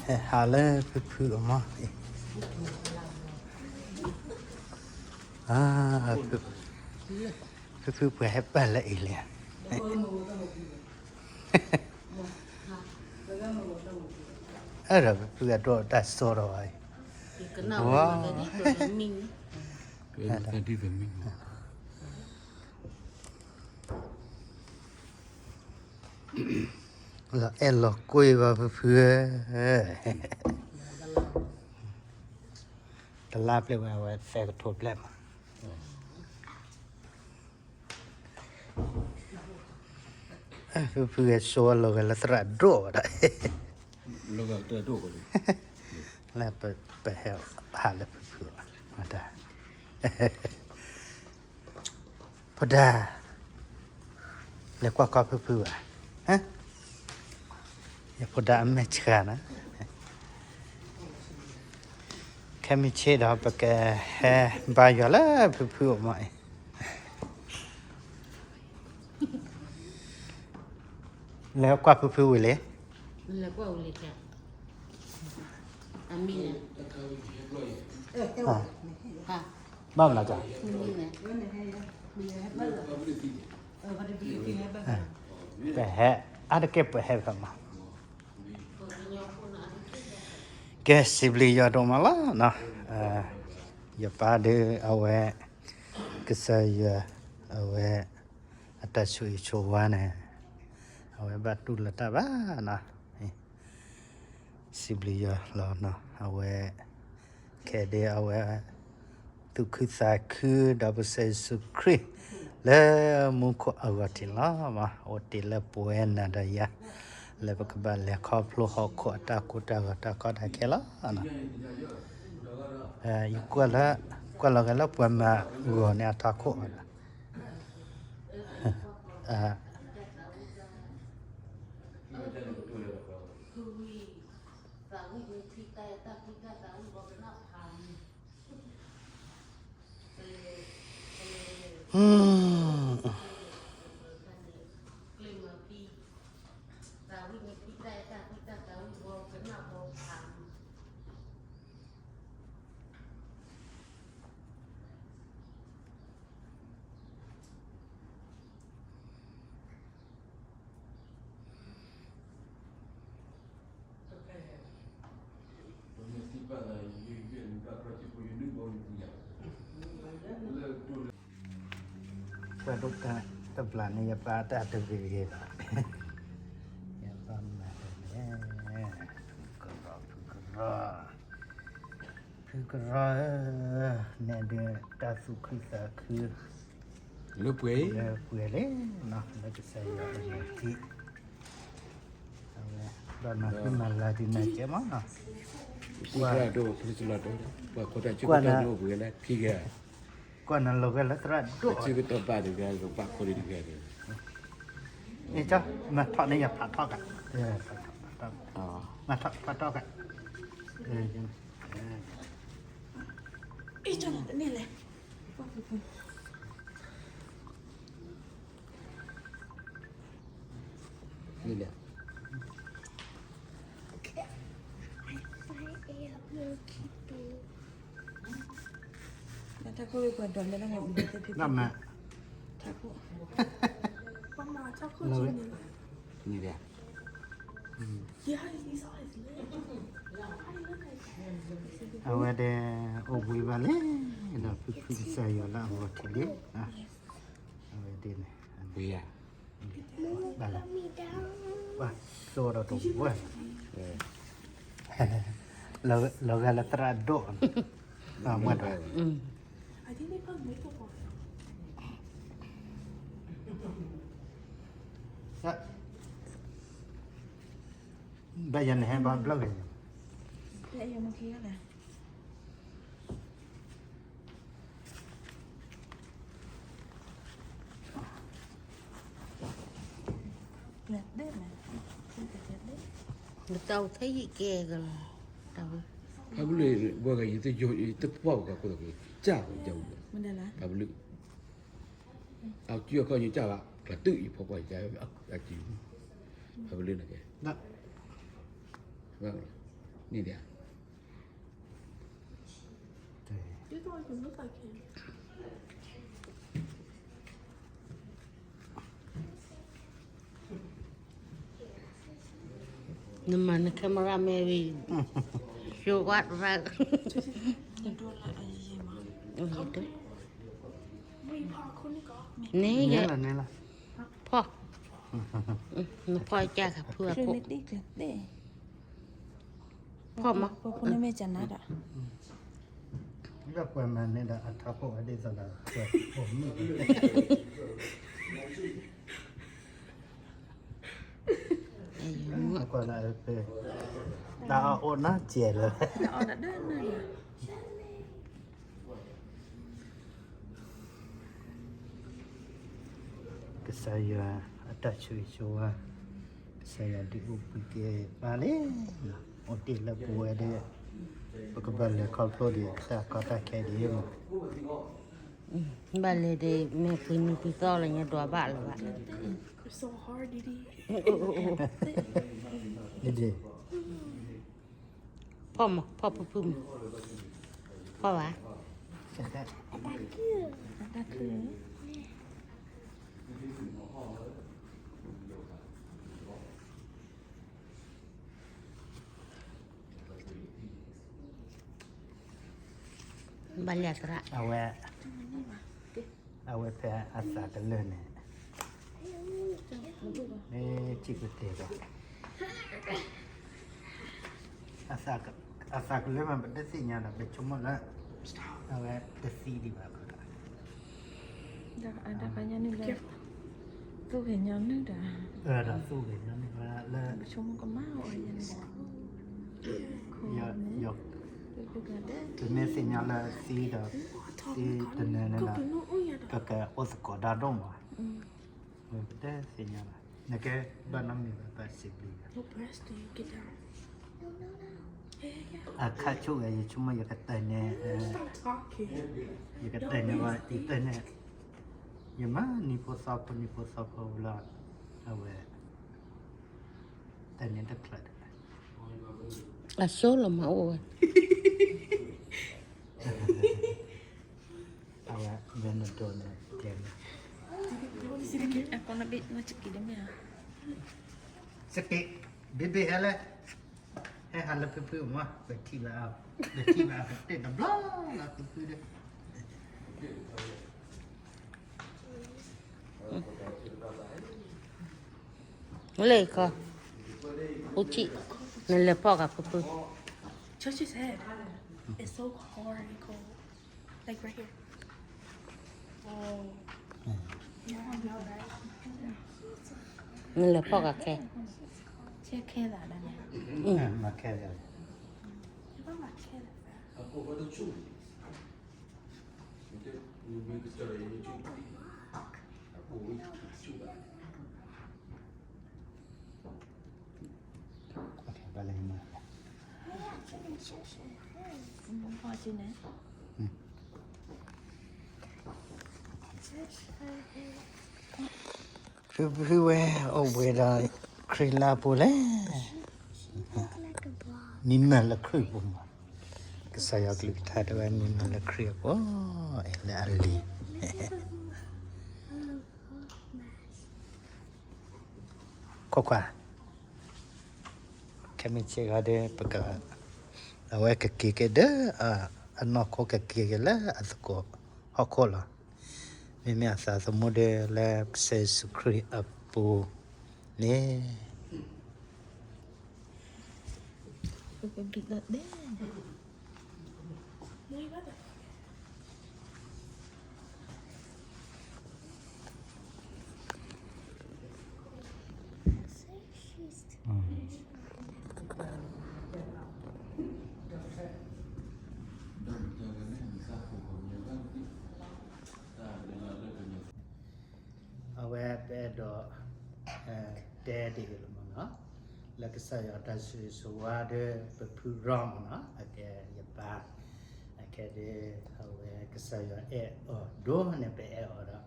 ဟးလၢဖုဖုအမီၢ်အံၤ, ဖုဖုပှဲၤဟဲပၢၢ်လၢအံၤလံ, အဲၣ်ဒိးဖုဖုအဒိၣ်တၢ်စိဒီးဝဲအံၤ, ဝါ, လီၤအဲၣ်လီၤကွံဘၣ်ဖုဖုဧၢ, တလါပျဲၢ်ဝဲအဝဲသၢကထိပျဲၢ်မး, ဖုဖုဂဲၤစိလီၤဂဲၤလၢသရၣ်ဒိၣ်ဝဲဒၣ်, လၢပဟဲဟးလၢဖုဖုဘၣ်, ဖိဒါ, လဲၤကွၢ်ကီဖုဖုဘၣ်, ယဖိဒါအမဲာ်ဆှးနီၤ, ခဲမုၢ်ဆ့ၣ်ဒီးပကဟဲဘါယွၤလၢဖုဖုအမီၢ်အံၤ, လဲၤကွၢ်ဖုဖုဝံၤလံ, လဲၤကွၢ်ဝံၤလံ, အမံၤန့ၣ်, ဘၣ်မနုၤလဲၣ်, ပဟဲအါတက့ၢ်ပဟဲဖဲမး, ကဲ စံးဘျုးယွၤဒိၣ်မးလီၤနီၤ, ယပၢ်ဒီးအဝဲ, ကစၢ်ယွၤ, အဝဲ, အတၢ်ဆိၣ်ဂ့ၤဆိၣ်ဝါန့ၣ်, အဝဲဘၣ်တူၢ်လိာ်တၢ်ဘၣ်နီၤ, စံးဘျုးယွၤလီၤနီၤ, အဝဲ, ခဲဒၣ်အဝဲ, သူၣ်ခုသးခုဒီးပကစၢ်ယ့ၣ်ၡူးခရံာ်, လၢမူခိၣ်အဂီၢ်ထံးလီၤ, အိၣ်တ့ၢ်လၢပဝဲနၤဒီးယၤ, လၢပကဘၣ်လဲၤခီဖျိဟီၣ်ခိၣ်အတၢ်ကိၢ်တၢ်ဂီၤတၢ်ကီတၢ်ခဲလီၤ. ယကွၢ်လီၤဂဲၤလၢပှၤမၤဂီၤန့ၣ်အထးခိၣ်, ပှၤဒိၣ်တၢ်တဘျီန့ၣ် ယပၢ်တၢ်တဂ့ၤဂ့ၤဘၣ်, ယပၢ်မၤတဂ့ၤ, ဖုကရီ, ဖုကရီ, ဖုကရီဧၢ, နဲဒၣ်တၢ်သူၣ်ခုသးခု, လၢပှဲၤ, လၢပှဲၤလံ, လၢကစၢ်ယွၤအမဲာ်ထံ အဝဲ, ဘၣ်မၤဃံမၤလၤဒ်နၤကဲမးနီၤ, ကွၢ်, ကွၢ်နၤလီၤဂဲၤလၢသရၣ်ဒိၣ်, မၤထီၣ်န့ၣ်ယဖးထီၣ်က, မၤထီၣ်ဖးထီၣ်က, မ့ၢ်လဲၣ်, ထးခိၣ်, မ့ၢ်လဲၣ်, အဝဲဒၣ်အိၣ်ဘှံးဘၣ်လံ, ဒီးဖုဖုကစၢ်ယွၤလၢအဂီၢ်ထံးလံ, အဝဲဒၣ်န့ၣ်, ဝံၤဧါ ဘၣ်လီၤ, ဘၣ်စိဒီးတဝဲ, လီၤဂာ်လၢသရၣ်ဒိၣ်, မ့ၢ်ဒီး, ဘၣ်ယၤန့ၣ်ဟဲဘၣ်ဘျီၣ်ဂ့ၤ, တၢ်အိၣ်ထဲယကဲကလီၤ, တၢ်ဝဲ, ဖးဘုလၢ, ဝဲဂၤယတယိ, ယတပှၢ်ပကၤခိၣ်သးက့ၤ, ကၢ်ဝဲယဝဲ, ဖးဘုလၢ, အကၠူအခီၣ်ညိကၢ်ဘၣ်, ကျးတုၢ်အံၤဖီကွၢ်ယကၢ်, အကၠူ, ဖးဘုလၢနကဲ, ဘၣ်လီၤ မ့ၢ်ဒ် နမၤန camera man ဝံၤ show what right န့ၣ်ယဲ ဖီၣ် နဖီၣ်ကၢ်ခါဖုအခိၣ် ဖီၣ်မး ပဖိန့ၣ်မ့ၢ်ကနၤဒီး လၢပှၤမၤန့ၣ်ဒီးအထးခိၣ်အဒ်သိးဒီးပှၤဖိမုၣ် အကွၢ်လၢဖဲ တၢ်အအိၣ်နီတစဲးလၢ ကစၢ်ယွၤအတၢ်ဆိၣ်ဂ့ၤဆိၣ်ဝါ ကစၢ်ယွၤဒုးအိၣ်ဘှံးက့ၤပၢ်လံ, အိၣ်တ့ၢ်လၢပဝဲဒီး ပကဘၣ်လဲၤခီဖျိဒံးတၢ်ကီတၢ်ခဲဒံးမး, ဘၣ်လဲၤဒီး မ့ၢ်ပှဲၤနံၤပှဲၤသီလၢညါဒွးဘၣ်လၢၤဘၣ်, ဒ်ဒ် ဖီၣ်မး ဖီၣ်ဖုဖုမး, ဖီၣ်ဘၣ် ဘၣ်လၢသရၣ် အဝဲ အဝဲဖဲအသးကလၢာ်န့ၣ် မ့ၢ်စံးကတဲာ်ဒီး အသးကလၢာ်မး ပတသ့ၣ်ညါဒီး ပဆိကမိၣ်လၢ အဝဲတသံဒံးဘၣ်အဃိဒီး ဒီး သူၣ်ဂ့ၤညီနုၢ်ဒီး ဒီးသူၣ်ဂ့ၤညီနုၢ်လၢ ပမ့ၢ်သ့ၣ်ညါလၢသံဒီး သံတနၢၤန့ၣ်ဒီး ပကအိၣ်သကိးဒၣ်ဒိၣ်မး, ပတသ့ၣ်ညါဘၣ်, နကဲဘၣ်နီတမံၤဘၣ် ပစံးဘျုးယွၤ အခါဆိၣ်ဂ့ၤ ယဆိကမိၣ်ယကတၢၢ်န့ၣ်, ယကတၢၢ်န့ၣ်ဘၣ် ယတၢၢ်န့ၣ်, ယမၤနံၤဖိသီဖိ နံၤဖိသီဖိလီၤ, အဝဲ တၢၢ်န့ၣ်တဖျၢၣ်ဒီး အဆိလီၤမၤအိၣ်ဝဲ အဝဲ မ့ၢ်နဒိးန့ၣ် ကဲန့ၣ် စက့း ဘ့ၣ်ဘ့ၣ်ဟဲလဲၣ်, ဟဲဟးလၢဖုဖုမး ပထံၣ်ဘၣ်, ပထံၣ်ဘၣ်ကတၢၢ်တဘျီလီၤဖုဖုဒီး လဲၤခီ, အိၣ်ဆံး, နလဲၤဖီၣ်ကးဖုဖု, Church is head. It's so hard and cold. Like right here. Oh. Yeah, I know, right? နလဲၤဖီၣ်ကးခဲ, ခဲလၢာ်, မၤခဲလၢာ်, မၤခဲလၢာ်. ဖုဖုဝဲအိၣ်ဘှံးဒီးခရံာ်လၢအပူၤလဲၣ်, မံမၢလၢခရံာ်ပူၤမး, ကစၢ်ယွၤကလုၢ်ကထါတဲဝဲ မံမၢလၢခရံာ်အပူၤ, လၢအလံၤ ခိခွါ, ခဲမုၢ်ဆ့ၣ်ဂီၤဒီး ပက, အဝဲကက့ၤက့ၤဒီး အနီၢ်ခိကက့ၤက့ၤလၢအသကိးဟီၣ်ခိၣ်လီၤ. မ့မ့ၢ်အသးသမူဒီးလၢကစၢ်ယ့ၣ်ၡူးခရံာ်အပူၤန့ၣ် အဝဲပအဲၣ်ဒိး တဲတ့ၢ်လီၤမ့ၢ်နီၤ, လၢကစၢ်ယွၤတၢ်ဆိၣ်ဂ့ၤဆိၣ်ဝါဒီး ပဖုရီမ့ၢ်နီၤ, အကဲယပၢ်, အခဲဒ် အဝဲကစၢ်ယွၤအဲၣ်အီၤဒိၣ်န့ၣ် ပအဲၣ်အီၤဒီး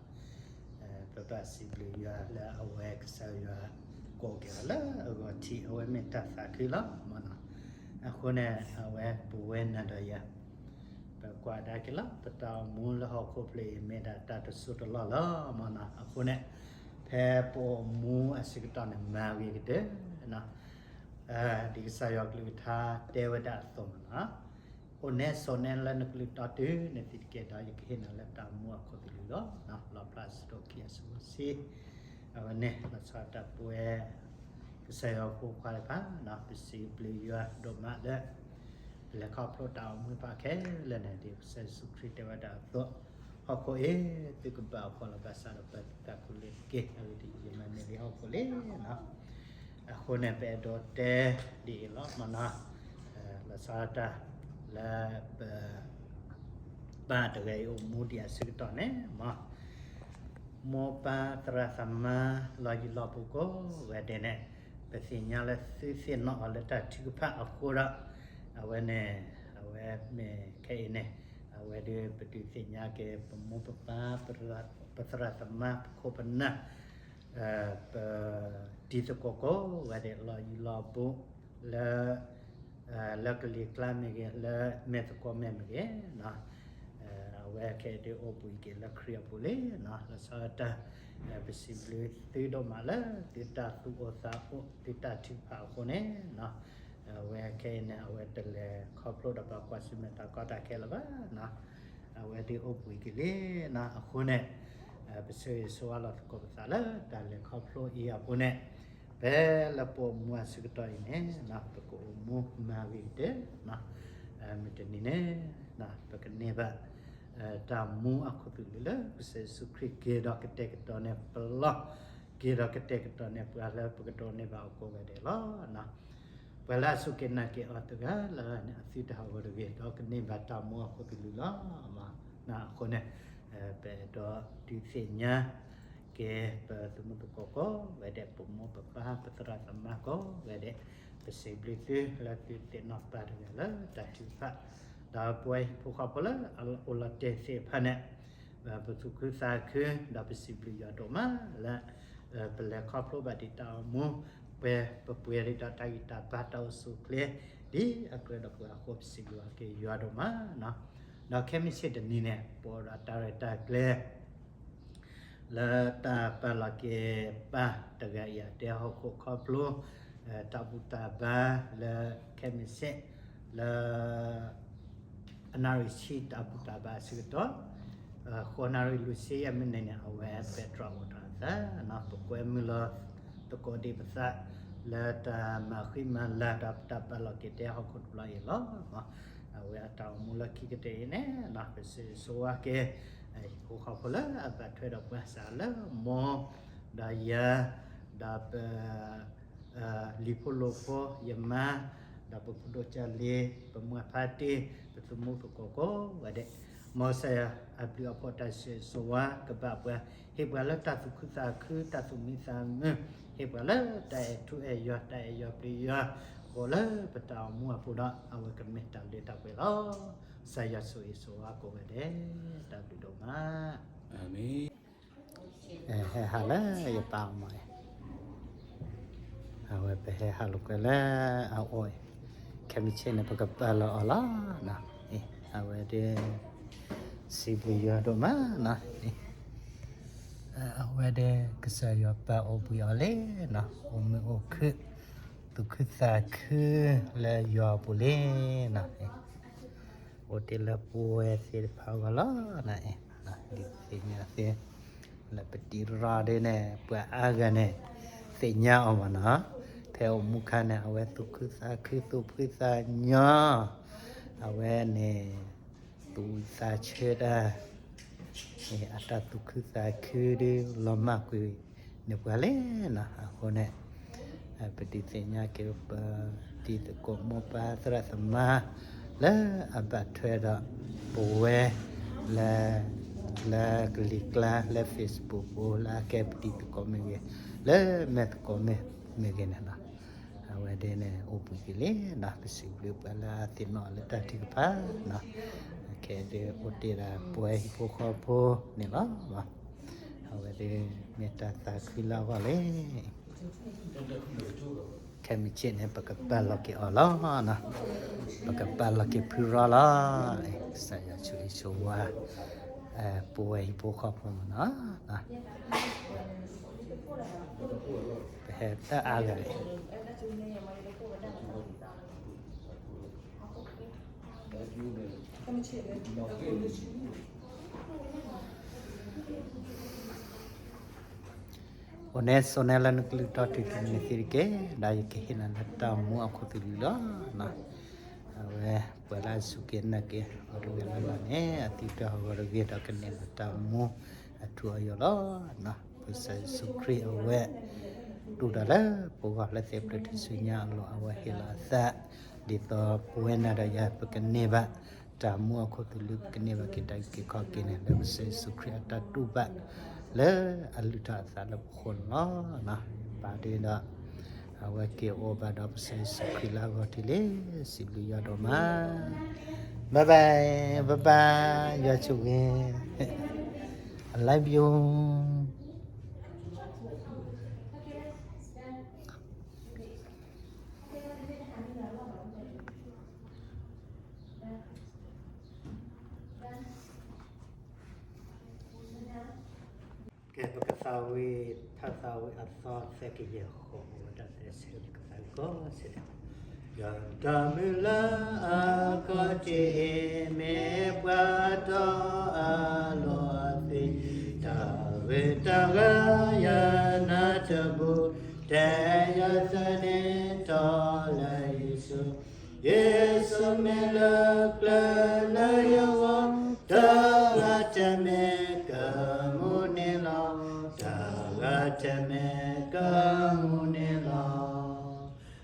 ပဘၣ်စံးဘျုးယွၤလၢအဝဲကစၢ်ယွၤကိးက့ၤအီၤလၢအဂီၢ်ထံး အဝဲမ့ၢ်တၢ်သးခုလီၤမ့ၢ်နီၤ. အဃိန့ၣ် အဝဲပဝဲနၤဒီးယၤ ပကွၢ်ကဒါက့ၤလီၤ ပတၢ်အိၣ်မူလၢဟီၣ်ခိၣ်ဖျၢၣ်အံၤ မ့ၢ်ဒၣ်တၢ်တစိၢ်တလီၢ်လီၤမနီၤ. အဃိန့ၣ် ဖဲပအိၣ်မူအဆၢကတီၢ်န့ၣ် မၤဂ့ၤကတၢၢ် ဒ်ကစၢ်ယွၤကလုၢ်ကထါတဲဝဲဒၣ်အသိးမနီၤ, အိၣ်နဲဆိးနဲလၢနကလုၢ်တီတုၤ နသံတကဲဒီး ယကဟ့ၣ်နၤလၢတၢ်အိၣ်မူအခိၣ်သလုးလီၤ. လီၣ်ဖျါ အဆၢဒိၣ်ခံ အဆၢဖိတဆံ, အဝဲန့ၣ် လီၤဆီဒၣ်တၢ်ပဝဲ ကစၢ်ယွၤဖိခွါတဖၣ် ပစံးဘျုးယွၤဒိၣ်မးလၢ ပလဲၤခီဖျိတၢ်အိၣ်မူတဖၣ်ခဲလၢာ်န့ၣ် ဒ်ကစၢ်ယ့ၣ်ၡူးခရံာ်တဲဝဲဒၣ်အသိး, ဟီၣ်ခိၣ်အံၤ သုကဘၣ်အဖှီၣ်လီၤ ဘၣ်ဆၣ်ဒီးပသးခုလၢတက့ၢ်. အဂ့ၢ်ဒ်အံၤ, ယမၤန့ၢ်လံဟီၣ်ခိၣ်လံနီၤ. အဃိန့ၣ် ပအဲၣ်ဒိးတဲဒ်အံၤလီၤမနီၤ, လီၤဆီဒၣ်တၢ်လၢပ ပၢ်တဂၤအံၤအိၣ်မူဒံးအဆၢကတီၢ်န့ၣ်မနီၤ, မိၢ်ပၢ်သရၣ်သမါ လီၢ်ယံၤလီၢ်ဘူးကိးဂၤဒဲးန့ၣ် ပသ့ၣ်ညါလၢသုသ့ၣ်နီၣ်အီၤလၢတၢ်ထုကဖၣ်အဃိဒီး အဝဲန့ၣ် အဝဲမ့ၢ်ခဲအံၤန့ၣ် အဝဲဒၣ်ပဒုးသ့ၣ်ညါက့ၤ ပမိၢ်ပပၢ် ပသရၣ်သမါ ပခိၣ်ပနၢ် ပတံၤသကိးကိးဂၤဒဲး လီၢ်ယံၤလီၢ်ဘူး လၢ လၢကလံၤကျါမ့ၢ်ဂ့ၤ လၢမဲာ်သကိးမဲာ်မ့ၢ်ဂ့ၤ, အဝဲခဲအံၤဒၣ်အိၣ်ဘှံးက့ၤလၢခရံာ်အပူၤလံနီၤ. လီၤဆီဒၣ်တၢ် ပစံးဘျုးသုဒိၣ်မးလၢ သုတၢ်သူၣ်အိၣ်သးအိၣ် သုတၢ်ထုကဖၣ်အဃိန့ၣ် အဝဲခဲအံၤန့ၣ် အဝဲတလဲၤခီဖျိဒီးပှၤကွၢ်ဆၢၣ်မဲာ်တၢ်ကီတၢ်ခဲလၢၤဘၣ်နီၤ. အဝဲဒၣ်အိၣ်ဘှံးက့ၤလံနီၤ. အဃိန့ၣ် ပဆၢဂ့ၤဆၢဝါလီၤသကိးပသးလၢတၢ်လဲၤခီဖျိအံၤအပူၤန့ၣ် ဖဲလၢပအိၣ်မူအဆၢကတီၢ်အံၤန့ၣ် ပကအိၣ်မူမၤဂ့ၤကတၢၢ် မုၢ်တနံၤန့ၣ် ပကန့ၢ်ဘၣ် တၢ်မူအခိၣ်သလုးလၢ ကစၢ်ယ့ၣ်ၡူးခရံာ်က့ၤဒီးကတဲာ်ကတီၤန့ၢ်ပလီၢ်, က့ၤဒီးကတဲာ်ကတီၤန့ၢ်ပှၤလၢပကဒိးန့ၢ်ဘၣ်အီၤကိးဂၤဒဲးလီၤ. ပှၤလၢအစူၢ်က့ၤနာ်က့ၤအီၤတဂၤလၢ်လၢ်န့ၣ် အသုတဟးဂီၤတဂ့ၤ ဒီးကန့ၢ်ဘၣ်တၢ်မူအခိၣ်သလုးလီၤ. အဃိန့ၣ် ပအဲၣ်ဒိးဒုးသ့ၣ်ညါ က့ၤပသုးမုၢ်သကိးကိးဂၤဒဲး ပမိၢ်ပပၢ်ပသရၣ်သမါကိးဂၤဒဲး ပစံးဘျုးသုလၢသုသ့ၣ်နီၣ်ပၢ်တဂၤလၢတၢ်ထုကဖၣ်, ဒီးပဝဲဟံၣ်ဖိဃီဖိလၢအအိၣ်လီၤတဲာ်သ့ၣ်တဖၣ်န့ၣ် ပသူၣ်ခုသးခု ဒီးပစံးဘျုးယွၤဒိၣ်မးလၢ ပလဲၤခီဖျိဘၣ်ဒံးတၢ်အိၣ်မူ ပှဲၤပပှဲၤဒံးဒီးတၢ်ဂံၢ်တၢ်ဘါတၢ်အိၣ်ဆူၣ်အိၣ်ချ့ ဒ်အကြၢးဒီးပှၤအဃိ ပစံးဘျုးက့ၤယွၤဒိၣ်မးနီၤ. ဒီးခဲမုၢ်ဆ့ၣ်တနံၤန့ၣ် ပအိၣ်ဒီးတၢ်ရဲၣ်တၢ်ကျဲၤ လၢတၢ်ပာ်လီၤက့ၤပၢ်တဂၤအံၤအတဲဟီၣ်ခိၣ်ခီဖျိ တၢ်ဘူၣ်တၢ်ဘါလၢခဲမုၢ်ဆ့ၣ် လၢ အနၣ်ရံၣ်ဆံတၢ်ဘူၣ်တၢ်ဘါအဆၢကတီၢ်, ဃိးနၣ်ရံၣ်လွံၢ်ဆံယဲၢ်မံးနံးန့ၣ် အဝဲပဲတြီအိၣ်ထီၣ်အသးနီၤ. ပကွဲမုာ်လီၤသကိးဒံးပသး လၢတၢ်မၤဃံမၤလၤဒီးတၢ်ပာ်လီၤက့ၤတဲဟီၣ်ခိၣ်တဘျီအံၤလီၤ. အဝဲအတၢ်အိၣ်မူလၢခံကတၢၢ်အံၤန့ၣ် ပစံးဆိဝဲက့ၤ ဟံၣ်ဖိဃီဖိလၢအဘၣ်ထွဲဒီးပှၤစးလၢမိၢ် ဒီးယၤ ဒီးပ လံၤဖိလိာ်ဖိ ယမါ ဒီးပဖိဒိၣ်ကၢ်လံၤ ပမါဖါတံၢ် ပသုးမုၢ်သကိးကိးဂၤဒဲး, မ်ကစၢ်ယွၤအဘျုးအဖှိၣ်တၢ်စံးဆိဝဲကဘၣ်ပှၤ, ဟ့ၣ်ပှၤလၢတၢ်သူၣ်ခုသးခု တၢ်သူၣ်မံသးမုာ်, ဟ့ၣ်ပှၤလၢတၢ်အဲၣ်ထူအဲၣ်ယွၤ တၢ်အဲၣ်ယွၤပျံၤယွၤ အိၣ်လၢပတၢ်အိၣ်မူအပူၤဒီး အဝဲကမ့ၢ်တၢ်လၢတၢ်ပှဲၤလီၤ. ကစၢ်ယွၤဆိၣ်ဂ့ၤဆိၣ်ဝါကိးဂၤဒဲး, တၢ်ဘျုးဒိၣ်မး. အမ့ၢ် ဟဲဟးလၢယပၢ်အအိၣ်မး, အဝဲပဟဲဟးလိာ်ကွဲလၢအအိၣ်, ခဲမုၢ်ဆ့ၣ်န့ၣ် ပကပာ်လီၤအီၤလီၤ. အဝဲဒၣ် စံးဘျုးယွၤဒိၣ်မးနီၤ, အဝဲဒၣ်ကစၢ်ယွၤပာ်အိၣ်ဘှံးအီၤလံနီၤ, အိၣ်မုာ်အိၣ်ခုၣ် သူၣ်ခုသးခုလၢယွၤအပူၤလံနီၤ. အိၣ်တ့ၢ်လၢပဝဲသ့ၣ်တဖၣ်အဂီၢ်လီၤ. ဒ်သ့ၣ်ညါသ့ လၢပတံၤရၢ်ဒ်န့ၣ် ပှၤအါဂၤန့ၣ် သ့ၣ်ညါအီၤမးနီၤ, ဖဲအိၣ်မူခါန့ၣ် အဝဲသူၣ်ခုသးခု သူၣ်ဖှံသးညီ, အဝဲန့ၣ် သူၣ်ဝံၣ်သးဆၢတၢ် အတၢ်သူၣ်ခုသးခုဒ်လီၤမၢ်ကွံာ်န့ၢ်ပှၤလံနီၤ. အဃိန့ၣ် ပဒုးသ့ၣ်ညါက့ၤ ပတံၤသကိးမိၢ်ပၢ်သရၣ်သမါ လၢအဘၣ်ထွဲဒီးပဝဲ လၢ လၢကလံၤကျါ လၢ Facebook ပူၤ လၢအကဲပတံၤသကိးမ့ၢ်ဂ့ၤ လၢမဲာ်သကိးမ့ၢ်ဂ့ၤန့ၣ်လီၤ. အဝဲဒ်န့ၣ်အိၣ်ဘှံးက့ၤလံနီၤ, ပစံးဘျုးပှၤလၢအသ့ၣ်နီၣ်လၢတၢ်ထုကဖၣ်နီၤ, ခဲဒၣ်အိၣ်တ့ၢ်ဒၣ်ပဝဲဟံၣ်ဖိဃီဖိန့ၣ်လီၤ. အဝဲဒၣ်မ့ၢ်တၢ်သးခုလၢအဂီၢ်လံ. ဖဲမုၢ်ဆ့ၣ်န့ၣ် ပကပာ်လီၤက့ၤအီၤလီၤ. ပကပာ်လီၤက့ၤဖုရီလီၤ. ကစၢ်ယွၤဆိၣ်ဂ့ၤဆိၣ်ဝါ ပဝဲဟံၣ်ဖိဃီဖိမနီၤ. ပဟဲတၢ်အါဂၤန့ၣ် အိၣ်နဲဆိးနဲလၢနကလုၢ်တီတုၤန့ၣ်သ့တက့ၢ်. ဒီးယကဟ့ၣ်နၤလၢတၢ်မူအခိၣ်သလုးလီၤ. အဝဲပှၤလၢအစူၢ်က့ၤနာ်က့ၤအီၤတဂၤလၢ်လၢ်န့ၣ် အသံတၢ်ဟီၣ်ဂီၤတဂ့ၤ ဒီးကန့ၢ်ဘၣ်တၢ်မူအထူအယိာ်လီၤ. ကစၢ်ယ့ၣ်ၡူးခရံာ်အဝဲ တူၢ်တၢ်လၢပဂီၢ်လၢသ့ၣ်ဖျၢၣ်ထူၣ်စုညါအလီၢ် အဝဲဟ့ၣ်လီၤအသး ဒ်သိးပဝဲနၤဒီးယၤ ပကန့ၢ်ဘၣ်တၢ်မူအခိၣ်သလုး ပကန့ၢ်ဘၣ်က့ၤတၢ်အုၣ်က့ၤခီၣ်က့ၤန့ၣ် လၢကစၢ်ယ့ၣ်ၡူးခရံာ်အတၢ်တူၢ်ဘၣ် လၢအလုၢ်ထီၣ်အသးလၢပဃိန့ၣ်လီၤ. ပာ်ဒ့ဒီး အဝဲက့ၤအိၣ်ဘၣ်ဒီးပကစၢ်ယ့ၣ်ၡူးခရံာ်လၢအဂီၢ်ထံလံ. စံးဘျုးယွၤဒိၣ်မး. Bye bye, bye bye, ယွၤဆိၣ်ဂ့ၤ. I love you. ကဲ ပကသးဝံၣ် ထါသးဝံၣ်အသီသၢကယၤဃိး အိၣ်ဝဲဒၣ်တဆၢကတီၢ်စဲး ယွၤတၢ်မုၢ်လၢ်အခီၣ်ထံးအံၤ မ့ၢ်ပှၤတီအလီၢ်အသွံၣ်, တၢ်ဂ့ၤတၢ်ဝါယနၢ်တဘူး, တဲယသးန့ၣ်ထီၣ်လၢယ့ၣ်ၡူး, ယ့ၣ်ၡူးမ့ၢ်လၢကျၢၤလၢယဂီၢ်, တဂၤတမ့ၢ်ကမူန့ၣ်လီၤ, တဂၤတမ့ၢ်ကမူန့ၣ်လီၤ.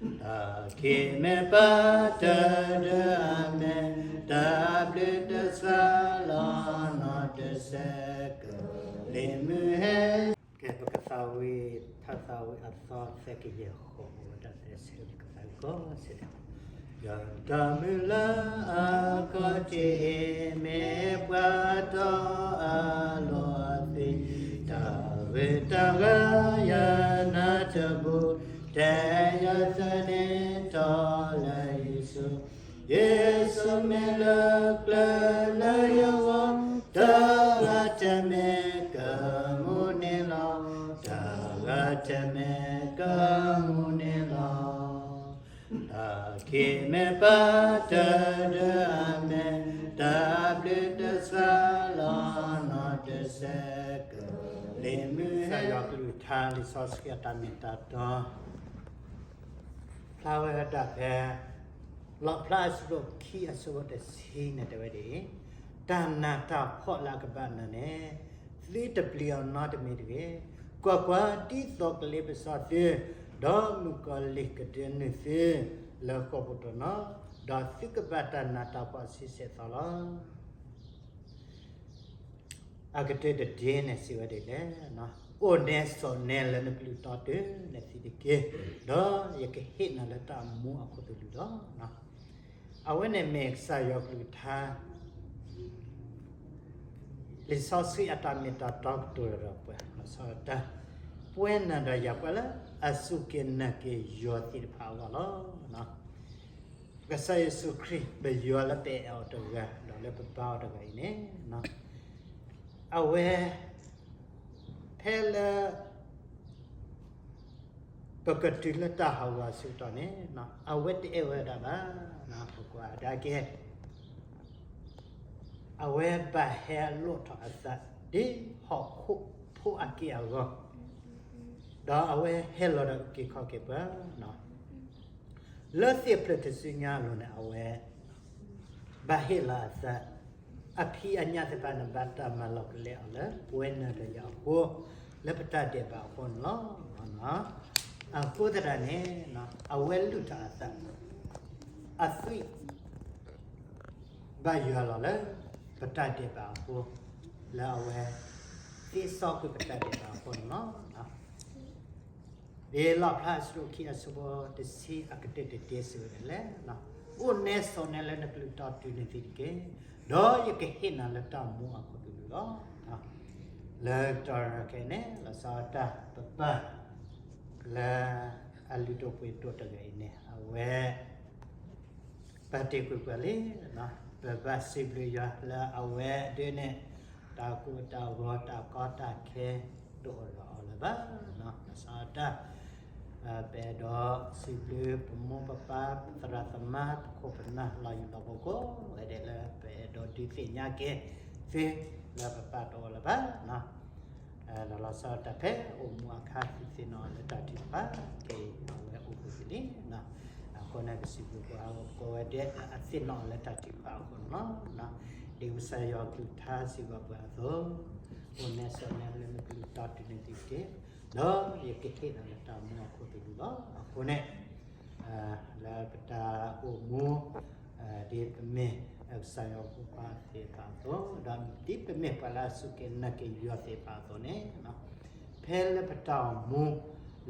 တၢ်ခံးမ့ၢ်ပာ်တၢ်ဒၢအမဲာ်, တၢ်ဘျုးတစှၤလီၤနီတစဲး, ကလံၤမုၢ်ဟဲ ကဲ ပကသးဝံၣ် ထါသးဝံၣ်အသီသၢကယၤဃိး အိၣ်ဝဲဒၣ်တဆၢကတီၢ်စဲး ယွၤတၢ်မုၢ်လၢအခီၣ်ထံးအံၤ မ့ၢ်ပှၤတီအလီၢ်အသွံၣ်, တၢ်ဂ့ၤတၢ်ဝါယနၢ်တဘူး, တဲယသးန့ၣ်ထီၣ်လၢယ့ၣ်ၡူး, ယ့ၣ်ၡူးမ့ၢ်လၢကျၢၤလၢယဂီၢ်, တဂၤတမ့ၢ်ကမူန့ၣ်လီၤ, တဂၤတမ့ၢ်ကမူန့ၣ်လီၤ. တၢ်ခံးမ့ၢ်ပာ်တၢ်ဒၢအမဲာ်, တၢ်ဘျုးတစှၤလီၤနီတစဲး, ကလံၤမုၢ်ဟဲ ကစၢ်ယွၤကလုၢ်ကထါ လံာ်စီဆှံအတၢ်မ့ၢ်တၢ်တီ ဖျါဝဲဒၣ်ဖဲ လီၣ်ဖျါအဆၢဒိၣ်ခံအဆၢဖိတဆံန့ၣ်တဲဝဲဒ်အံၤ, တၢ်နးတၢ်ဖှီၣ်လၢအကဘၣ်နၤန့ၣ် သုတပျံၤအီၤနီတမံၤတဂ့ၤ. ကွၢ်ကွၢ်, ဒ်သိးကလ့ပစီသု, ဒီးမုၣ်ကီၤလံၢ်ကဒၢနုာ်သုလၢဃိာ်ပူၤတနီၤ, ဒီးသုကဘၣ်တၢ်နးတၢ်ဖှီၣ်ဆံဆဲးသီလီၤ. အကတၢၢ်တဒ့န့ၣ်စံးဝဲဒ်လဲၣ်, အိၣ်နဲဆိးနဲလၢနကလုၢ်တီတုၤနသံတက့ၢ်, ဒီးယကဟ့ၣ်နၤလၢတၢ်မူအခိၣ်သလုးလီၤ. အဝဲန့ၣ်မ့ၢ်ကစၢ်ယွၤကလုၢ်ကထါ လံာ်စီဆှံအတၢ်မ့ၢ်တၢ်တီကတိၤဒီးပှၤ လီၤဆီဒၣ်တၢ် ပဝဲနၤဒီးယၤပှၤလၢအစူၢ်က့ၤနာ်က့ၤယွၤသ့ၣ်တဖၣ်အဂီၢ်လီၤ. ကစၢ်ယ့ၣ်ၡူးခရံာ် ပယွၤလၢပအဲၣ်အီၤတဂၤ ဒီးလၢပဘါအီၤတဂၤအံၤန့ၣ် အဝဲ ဖဲလၢ ပကတုၤလၢတၢ်ဟးဂီၤအဆၢကတီၢ်န့ၣ် အဝဲတအဲၣ်ဝဲဒၣ်ဘၣ်. ပကွၢ်ဒၣ်က့ၤ အဝဲဘၣ်ဟဲလိၣ်ထီၣ်အသး ဒ်ဟီၣ်ခိၣ်ဖိအက့ၢ်အဂီၤ, ဒီးအဝဲဟဲလီၤဒီးအုၣ်က့ၤခီၣ်က့ၤပှၤ လၢသ့ၣ်ဖျၢၣ်ထူၣ်စုညါအလိၤန့ၣ် အဝဲ ဘၣ်ဟ့ၣ်လီၤအသး, အဖံးအညၣ်သ့ၣ်တဖၣ်န့ၣ် ဘၣ်တၢ်မၤလီၤကလဲအီၤလၢ ပဝဲနၤဒီးယၤအဃိ, လၢပတၢ်ဒဲးဘးအဃိန့ၣ်လီၤ. အဃိသတးန့ၣ် အဝဲလုၢ်ထီၣ်အသး, အသွံၣ် ဘၣ်ယွၤလီၤလၢ ပတၢ်ဒဲးဘးအဃိ, လၢအဝဲ သ့စီကွံာ်ပတၢ်ဒဲးဘးအဃိန့ၣ်လီၤ. ဒ်လီၣ်ဖျါအဆၢဒိၣ်ခံအဆၢဖိတဆံအကတၢၢ်တဒ့စံးဝဲဒ်လဲၣ်, အိၣ်နဲဆိးနဲလၢနကလုၢ်တီတုၤနသံတက့ၢ်, ဒီးယကဟ့ၣ်နၤလၢတၢ်မူအခိၣ်သလုးလီၤ. လၢတၢ်ရဲၣ်တၢ်ကျဲၤန့ၣ် လီၤဆီဒၣ်တၢ်ပပၢ် လၢ အလုၢ်ဒိၣ်ပှ့ၤဒိၣ်တဂၤအံၤန့ၣ် အဝဲ ပာ်တ့ၢ်ကွံာ်ပှၤလံ, ပဘၣ်စံးဘျုးယွၤလၢအဝဲဒၣ်န့ၣ် တၢ်ကိၢ်တၢ်ဂီၤတၢ်ကီတၢ်ခဲ တအိၣ်ဒီးအီၤလၢၤဘၣ်. ဘၣ်ဆၣ်တၢ် ပအဲၣ်ဒိးစံးဘျုးပမိၢ်ပပၢ် ပသရၣ်သမါ ပခိၣ်ပနၢ်လီၤယံၤလီၤဘူးကိးဂၤဒဲးလၢ ပအဲၣ်ဒိးဒုးသ့ၣ်ညါက့ၤသ့လၢပပၢ်တအိၣ်လၢၤဘၣ်. ဒီးလီၤဆီဒၣ်တၢ်ဖဲအိၣ်မူအခါ သုသ့ၣ်နီၣ်အီၤလၢတၢ်ထုကဖၣ်က့ၤအဝဲအိၣ်ဘှံးက့ၤလံ. အဃိန့ၣ် ကစံးဘျုးပှၤကိးဂၤဒဲးလၢအသ့ၣ်နီၣ်အီၤလၢတၢ်ထုကဖၣ်အဃိန့ၣ်လီၤ. ဒ်ကစၢ်ယွၤကလုၢ်ကထါစံးဘၣ်ပှၤအသိး, အိၣ်နဲဆိးနဲလၢနကလုၢ်တီတုၤနသံတက့ၢ်, ဒီးယကဟ့ၣ်နၤလၢတၢ်မူအခိၣ်သလုးလီၤ. အဃိန့ၣ် လၢပတၢ်အိၣ်မူ ဒ်ပမ့ၢ်ကစၢ်ယွၤအဖိခွါသ့ၣ်တဖၣ်အသိး, ဒီးဒ်ပမ့ၢ်ပှၤလၢအစူၢ်က့ၤနာ်က့ၤယွၤသ့ၣ်တဖၣ်အသိးန့ၣ်, ဖဲလၢပတၢ်အိၣ်မူ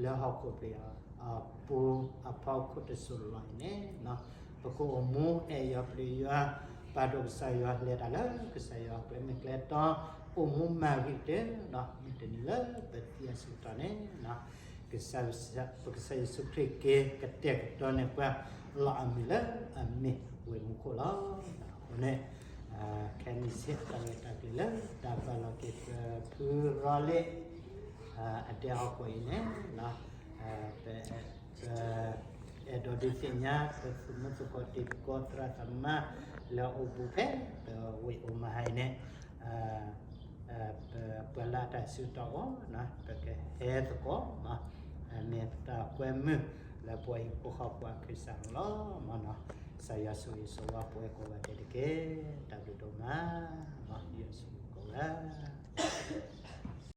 လၢဟီၣ်ခိၣ်ပူၤအပူၤအဖီခိၣ်တစိၢ်လီၤအံၤန့ၣ်, ပကအိၣ်မူအဲၣ်ယွၤပျံၤယွၤ ပာ်ဒိၣ်ကစၢ်ယွၤ လဲၤတၢ်လၢကစၢ်ယွၤအကျဲ မ့ၢ်ကျဲတီ အိၣ်မူမၤဂ့ၤကတၢၢ်ဒီး မုၢ်တနံၤလၢပသံအဆၢကတီၢ်န့ၣ် ကစၢ်ယ့ၣ်ၡူးခရံာ်က့ၤကတဲာ်ကတီၤန့ၢ်ပှၤ လီၤအမံၤလၢအမ့ၢ်ဝ့ၢ်မူခိၣ်လီၤ. အဃိန့ၣ် ခဲမုၢ်ဆ့ၣ်တၢ်ရဲၣ်တၢ်ကျဲၤလၢတၢ်ပာ်လီၤက့ၤပဖုရၤလ့ၣ် အဒဲဟီၣ်ခိၣ်အံၤန့ၣ်, ပ အဲၣ်ဒိးဒုးသ့ၣ်ညါ ပသုးမုၢ်သကိးတံၤသကိးသရၣ်သမါလၢအအိၣ်ဘူးဖဲ ပဝ့ၢ်အိၣ်မဟါအံၤန့ၣ်, ပပှၤလၢအတၢ်ဆၢကတီၢ်အိၣ်, ပကဟဲသကိး မ့ၢ်ပတၢ်ကွဲမုာ်လၢပှၤဟံၣ်ဖိဃီဖိအကစၢ်န့ၣ်လီၤ. ကစၢ်ယွၤဆိၣ်ဂ့ၤဆိၣ်ဝါပှၤကိးဂၤဒဲးတက့ၢ်. တၢ်ဘျုးဒိၣ်မး, ယွၤဆိၣ်ဂ့ၤကိးဂၤ